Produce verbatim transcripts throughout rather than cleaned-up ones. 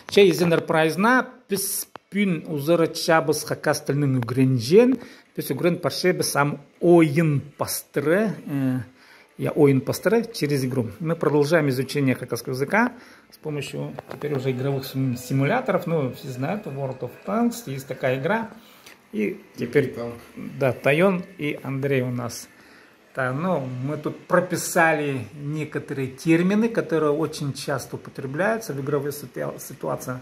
Че, изеннер прайзына, піс пӱӱн узаратчабыс хакас тілінең ӱгренҷең, піс ӱгрен парчабыс ам ойын пастыра, э, я, ойын пастыра через игру. Мы продолжаем изучение хакасского языка с помощью теперь уже игровых сим-, симуляторов. Ну, все знают, World of Tanks, есть такая игра. И теперь, да, Тайон и Андрей у нас. Да, ну, мы тут прописали некоторые термины, которые очень часто употребляются в игровой ситуа-, ситуации.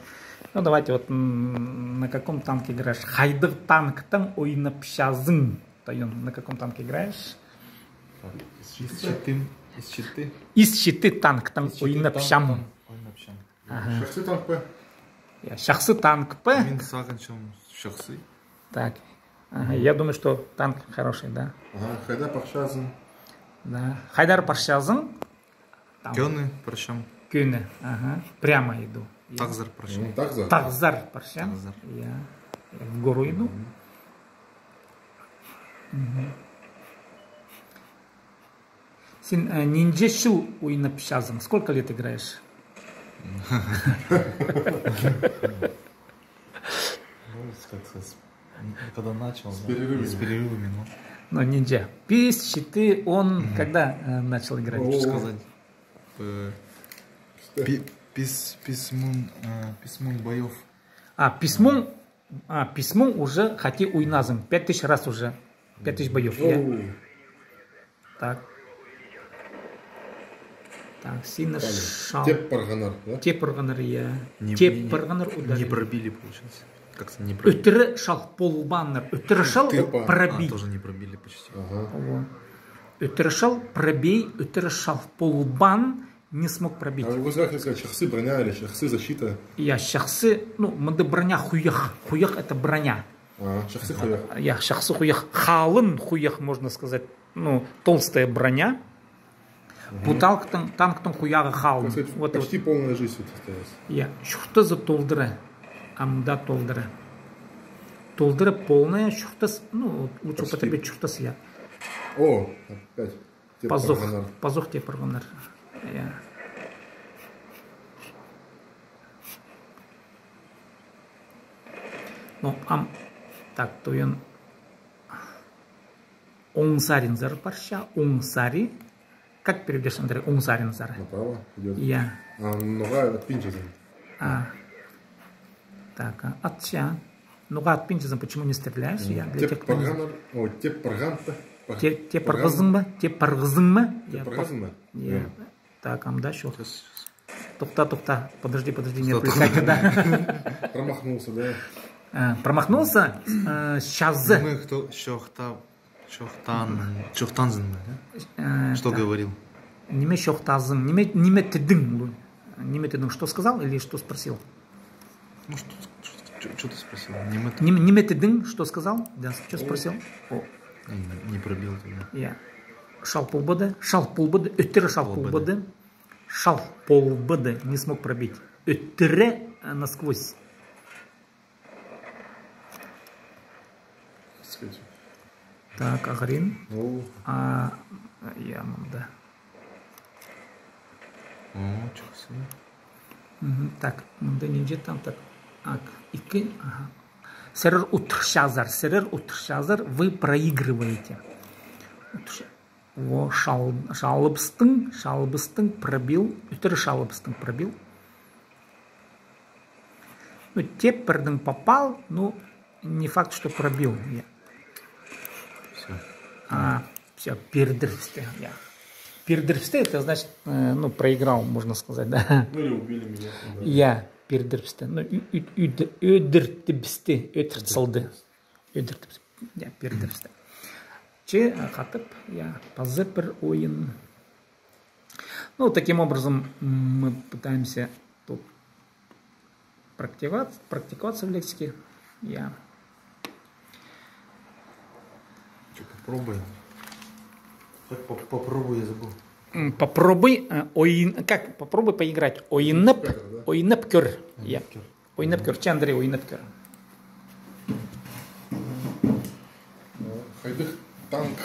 Ну, давайте вот, м, на каком танке играешь? Хайдағ танктаң ойнапчазың, Тайон? На каком танке играешь? Так, ис читі, ис читі. Ис читі танктаң ойнапчам. Ис читі танктаң ойнапчам. Ага. Чахсы танк па? Я, чахсы танк па? Мин сағынчам, чахсы. Так. Ага, я думаю, что танк хороший, да? Ага, хайда парчазың? Да. Хайдар парчазың? Там. Кӧні парчам. Кӧні, ага. Прямо иду. Я. Тағзар парчам. М, тағзар. Тағзар парчам. Тағзар. Я. Я в гору иду. Мгм. Мгм. Син, э, нинҷе чыл ойнапчазың? Сколько лет играешь? Ну, как сказать, когда начал, да? С перерывами. С перерывами, ну. Ну, нинҷе. Пис, читі, он, мгм, когда, э, начал играть? О. Хочу сказать, э, пи-, пис, пис муң, э, пис муң боёв. А, пис муң, а, пис муң уже хати ойназың. Пять тысяч раз уже. Пять тысяч боёв, я? Оу. Так. Так, сині шал-, теп парғаннар, да? Теп парғаннар, я. Не, теп парғаннар, ударили. Не пробили, получается. Как-то не пробили. Ӧтіре шал полбааннар. Ӧтіре шал, пробить. А, тоже не пробили почти. Ага. Во. Ӧтіре шал, пробей, ӧтіре шал полбаан, не смог пробить. А вы знаете, как чахсы броня или чахсы защита? Я, чахсы, ну, мында броня хуях. Хуях — это броня. А, чахсы хуях. Я, чахсы хуях. Халын хуях, можно сказать. Ну, толстая броня. Мгм. Пу танктың, танктың хуяғы халын. То есть вот, почти вот полная жизнь вот осталась. Я, чуртазы толдыра. Амда толдыра. Толдыра полная чуртас, ну, вот лучше употребить чуртас, я. О, опять. Пазох, пазох теп парғаннар. Я. Ну, ам, так, Тайон оң саринзар парча, оң сари. Как переведёшь, Андрей, оң саринзар? Направо идёт. Я. А, ноға атпинчазың. А. Так, а, атча. Ноға атпинчазың, почему не стреляешь? М. Я, для тех, кто не знает. Теп парғаннар, о, теп парған па? Теп парғазың ба? Теп парғазың ба? Теп парғазың ба? Я. Так, ам даа чох. Сейчас, сейчас. Тохта, тохта. Подожди, подожди, не отвлекайся, да. Промахнулся, да? А, промахнулся? А, чазы. Мы кто, чохта, чохтан, чохтанзың ба, да? Э, что говорил? Ниме чохтазың? Ниме, ниме тидің? Ниме тидің? Что сказал или что спросил? Ну, что, что, что, что ты спросил? Ниме ты... Ниме, ниме тидің, что сказал? Да, что спросил? О. Не, не пробил ты, да? Я. Шал полбады, шал полбады, ӧтіре шал полбады. Шал полбады, не смог пробить. Ӧтіре, а, насквозь. Так, ағырин. О. А, я, мында. О, чахсы. Мгм, так, мында нинҷе там, так. Ак, ікі, ага. Сірер утырчазар, сірер утырчазар, вы проигрываете. Утырча-, во, шал-, шалыбыстың, шалыбыстың пробил, ӧтіре шалыбыстың пробил. Ну, теп пирдің, попал, ну, не факт, что пробил. Я. Всё. А, всё, пирдірібісті, я. Пирдірібісті, это значит, э, ну, проиграл, можно сказать, да. Ну, или убили меня, да. Я, пирдірібісті. Ну, ӱ-, ӱ-, ӱд-, ӧдіртібісті, ӧдірт салды. Ӧдіртібіс-, я, пирдірібісті. Че, а, хатап, я, паза пір ойын. Ну, таким образом, м, мы пытаемся тут практиковаться, практиковаться в лексике. Я. Чё, попробуй. Как поп-, попробуй, я забыл. М, попробуй, э, ойын-, как, попробуй поиграть. Ойнап, ойнап кӧр. Ойнап кӧр. Я. Ойнап кӧр. Ойнап кӧр, че, Андрей, ойнап кӧр. Хайдағ танк?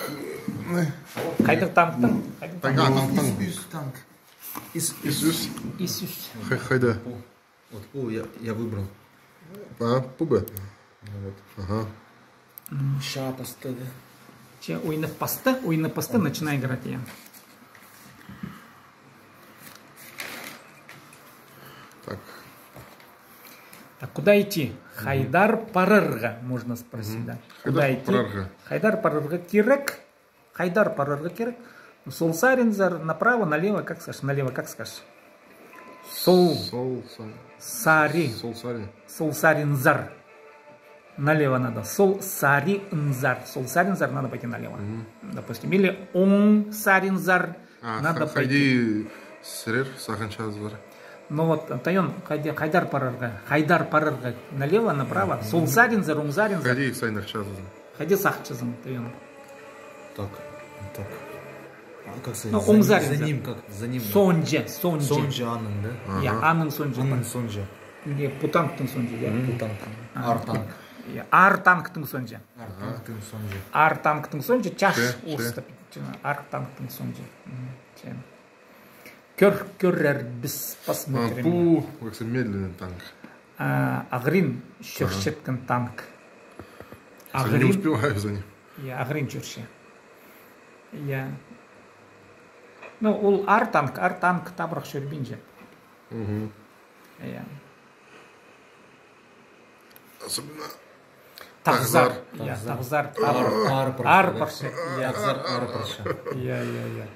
Хайдағ танктаң? Хайдағ танк? Ис-, ис танк. Ис-, ис-, ис-, ис-, ис. Хай-, хайда? Вот пу я, я выбрал. А, пу ба? Ну вот. Ага. Ща пастады. Че ойнап пасты, ойнап пасты, начинай играть, я. Так. Так, куда идти? Хайдар парарға, можно спросить, да. Куда идти? Хайдар парарға. Хайдар парарға кирек. Хайдар парарға кирек. Сол саринзар, направо, налево, как скажешь, налево, как скажешь. Сол. Сол, сол. Сари. Сол сари. Сол саринзар. Налево надо. Сол саринзар. Сол саринзар надо пойти налево. Допустим. Или оң саринзар. А, надо пойти. Хайди сірер сағынчазар. Ну вот, тайон, хайди, хайдар парарға. Хайдар парарға. Налево, направо. Сол саринзар, оң саринзар. Хайди сайнарчазар. Хайди сағынчазың, тайон. Так, так. А как сказать? Ну, оң саринзар. За ним как? За ним, да? Сонҷа, сонҷа. Сонҷа аның, да? Я, аның сонҷа. Аның сонҷа. Не, пу танктың сонҷа, я? Пу танктың. Ар танк. Я, ар танктың сонҷа. Ар танктың сонҷа. Ар танктың сонҷа, чаш орыстап. Ар танктың сонҷа. Кӧр, кӧрербіс, посмотрим. А, пу, как медленный танк. А, ағырин чӧрчеткен танк. Ағырин. Не успеваю за ним. Я, ағырин чӧрче. Я. Ну, ол ар танк, ар танк табырах чӧрбинче. Я. Особенно тағзар. Тағзар. Я, тағзар. Аар, аар парча. Аар парча. Я. Тағзар аар парча. Я, я, я.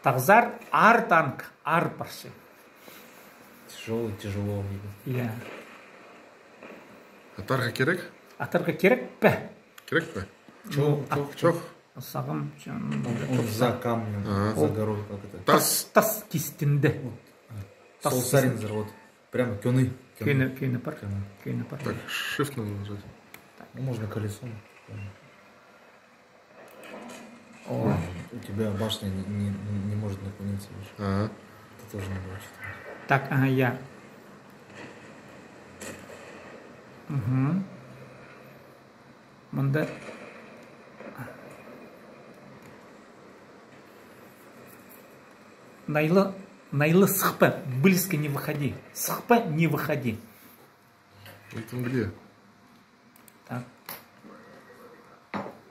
Тағзар аар танк, аар парча. Тяжёлый, тяжёлый. Я. Атарға кирек? Атарға кирек пе? Кирек пе? Чох, чох. Сағам, он за камнем, за горой, как это? Тас. Тас кистінде. Сол саринзар, вот. Прямо кӧні. Кӧні, кӧні пар. Кӧні пар. Так, shift надо нажать. Ну, можно колесом. О. У тебя башня не, не, не может наклониться больше. Ага. Это тоже надо учитывать. Так, ага, я. Угу. Мында. Найлы, найлы сыхпа, близко не выходи. Сыхпа, не выходи. Это где? Так.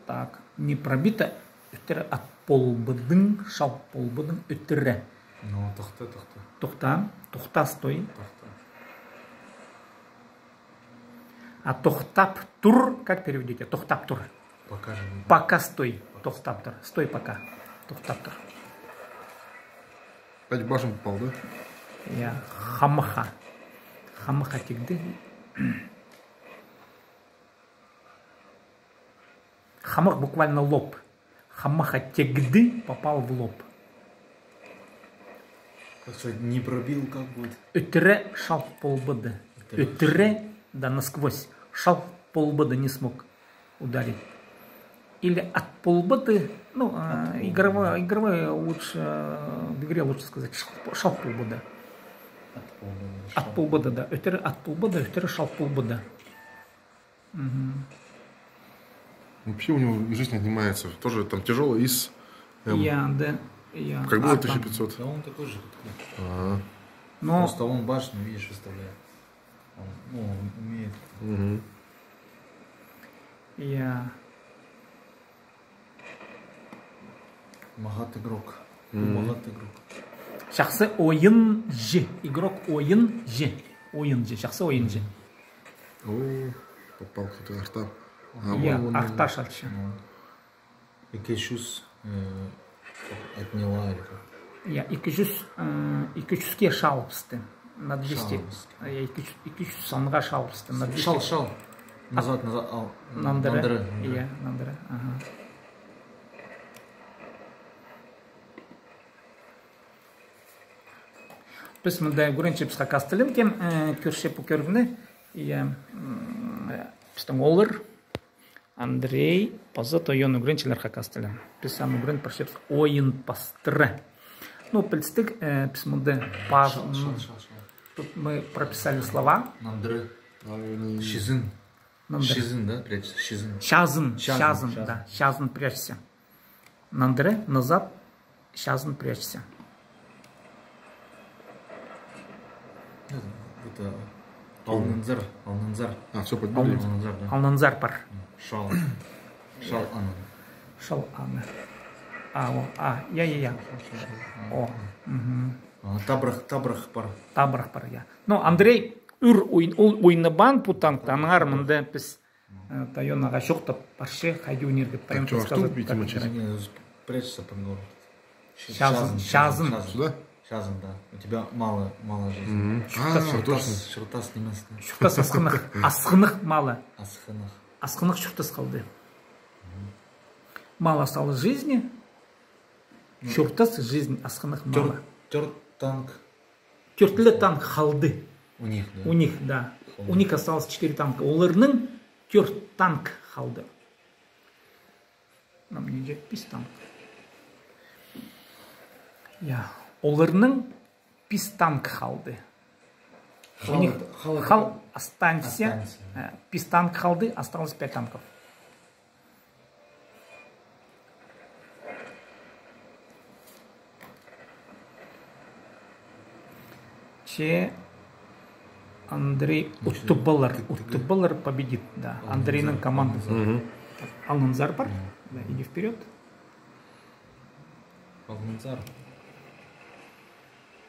Так. Не пробито. Ӧтіре ат полбадың, шал полбадың, ӧтіре. Ну, тохта, тохта. Тохта. Тохта, стой. Тохта. А тохтап тур, как переведете? Тохтап тур. Пока же не. Пока стой. Тохтап тур. Стой пока. Тохтап тур. Пять башен попал, да? Я, хамаха. Хамаха тигді. Хамах буквально лоб. Хамаха тигді, попал в лоб. Как сказать, не пробил, как будет? Ӧтіре шалт полбады. Ӧтіре. Ӧтіре, да, насквозь. Шалт полбады, не смог ударить. Или ат полбады, ну, а, игровой, игровой лучше, э, в игре лучше сказать, шалт, шалт полбады. Ат полбады, ат полбады, да. Ӧтіре ат полбады, ӧтіре шалт полбады. Мгм. Вообще у него жизнь отнимается. Тоже там тяжёлый из, эм, я, да, я. Как было тысяча пятьсот? Да он такой же, как ты. Ага. Но просто он башню, видишь, выставляет. Он, ну, он умеет. Мгм. Я. Мағат игрок. Мгм. Мағат игрок. Чахсы ойынҷы. Игрок ойынҷы. Ойынҷы. Чахсы ойынҷы. О, попал кто-то арта. А, я, вон, вон, арта шалча. Ну. Ікі чӱс, э, отняла или как? Я, ікі чӱс, э, ікі чӱске шалыбысты. На двести. Шалыбысты. Я, ікі чӱс, ікі чӱс санға шалыбысты. На двести. Шал, шал. Назад, назад, ал. Нандыра. Нандыра, нандыра. Я, нандыра. Ага. Піс мында ӱгренчебіс хакас тілін, кем, э, кӧрче пу кӧрігні. Я, м, пістің ооллар Андрей паза Тойон ӱгренчелер хакас тілін. Піс аны ӱгрен парчабыс ойын пастыра. Ну, пілдістіг, э, піс мында паз-, шал, шал, шал, шал. Тут мы прописали слова. Нандыра. Чизін. Нандыра. Чизін, да, прячется? Чизін. Чазын, чазын, чазын, чазын, да, чазын прячься. Нандыра, назад, чазын прячься. Не знаю. Это Алнынзар, Алнынзар. А, всё, подбили. Алнынзар, да. Алнынзар пар. Шал. Шал аны. Шал аны. А, о, а, я, я, я. О, мгм. А, табырах, табырах пар. Табырах пар, я. Ну, Андрей ӱр ойн-, ол ойнабаан пу танкты, аннаңар мында піс, э, Тайонаға чоохтап парча, хайди ойнирға, Тайон подсказать. Так чё, а что убить ему сейчас? Не, спрячься под гору. Чазын, чазын. Чазын. Сюда? Чазын, да. У тебя мало, мало жизни. Мгм. А, чуртас, точно. Чуртас нимес, да. Чуртас асхынах, асхынах малы. Асхынах. Асхынах чуртас халды. Мгм. Мало осталось жизни. Ну, чуртас жизнь, асхынах малы. Тӧрт, тӧрт танк. Тӧрт ле танк халды. У них, да? У них, да. Халды. У них осталось четыре танка. Оларның тӧрт танк халды. Нам не же пис танк. Я, оларның пис танк халды. У них хал, останься, э, пис танк халды, осталось пять танков. Че Андрей уттыбалар, уттыбалар, победит, да. Андрейнің командазы. Мгм. Так, Алнынзар пар. Да, иди вперёд. Алнынзар.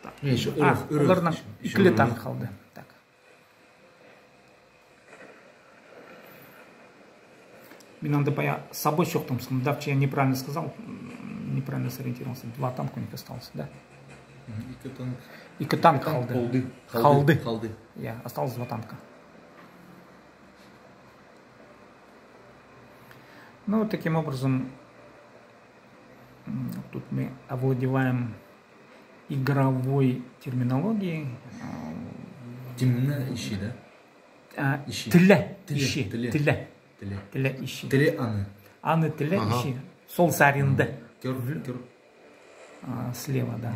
Так. Не, ещё, а, оларның ікі ле танк халды. Так. Мин анда пая собой чоохтаам, давча я неправильно сказал, м, неправильно сориентировался. Два танка у них осталось, да? Мгм, ікі танк. Ікі танк халды. Халды. Халды. Халды. Я, осталось два танка. Ну, вот таким образом, м, тут мы овладеваем игровой терминологией. Тимні ищи, да? А, ищи. Тіле ищи. Тіле. Тіле. Тіле ищи. Тіле аны. Аны тіле ищи. Сол саринда. Кӧр, кӧр. А, слева, да.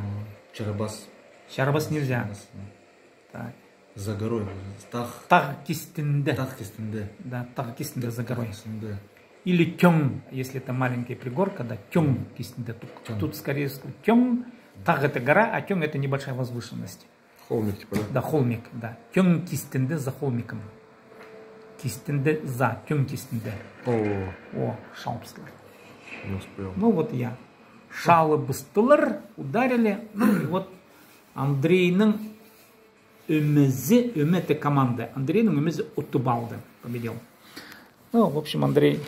Чарабас. Чарабас нельзя. Чарабас, да. Так. За горой. Тағ. Тағ кистінде. Тағ кистінде. Да, тағ кистінде, за горой. Тағ кистінде. Или тёң, если это маленькая пригорка, да, тёң кистінде. Тут, скорее всего, тёң, тағ это гора, а тёң это небольшая возвышенность. Холмик, типа, да? Да, холмик, да. Тёң кистінде, за холмиком. Кистінде, за, тёң кистінде. О. О, шалыбыстылар. Не успел. Ну вот я. Шалыбыстылар, ударили. Ну и вот Андрейнің ӧмезі, ӧме, это команда. Андрейнің ӧмезі утып алды, победил. Ну, в общем, Андрей,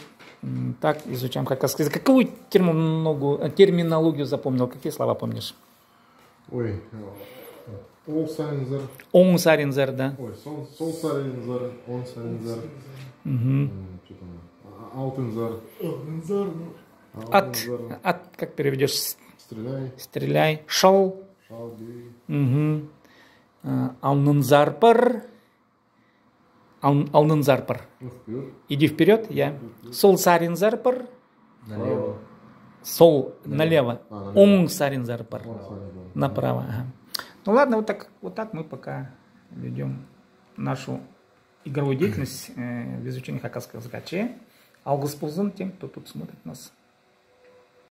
м, так, изучаем хакасский язык. Какую терминологию, э, терминологию запомнил? Какие слова помнишь? Ой, э, оң саринзар. Оң саринзар, да. Ой, сол, сол саринзар, оң саринзар. Мгм. М, чё там? А, алтынзар. Алтынзар, ну. Ат, ат, как переведёшь? Стреляй. Стреляй. Шал. Шал, бей. Мгм. Э, алнынзар пар. Ал-, алнынзар пар. Ну, вперёд. Иди вперёд, я. Вперёд. Сол саринзар пар. Налево. Сол, налево. А, налево. Оң саринзар пар. Оң саринзар. Направо, ага. Ну ладно, вот так, вот так мы пока ведём нашу игровую деятельность, э, в изучении хакасского языка. Че, алғыс ползын тем, кто тут смотрит нас.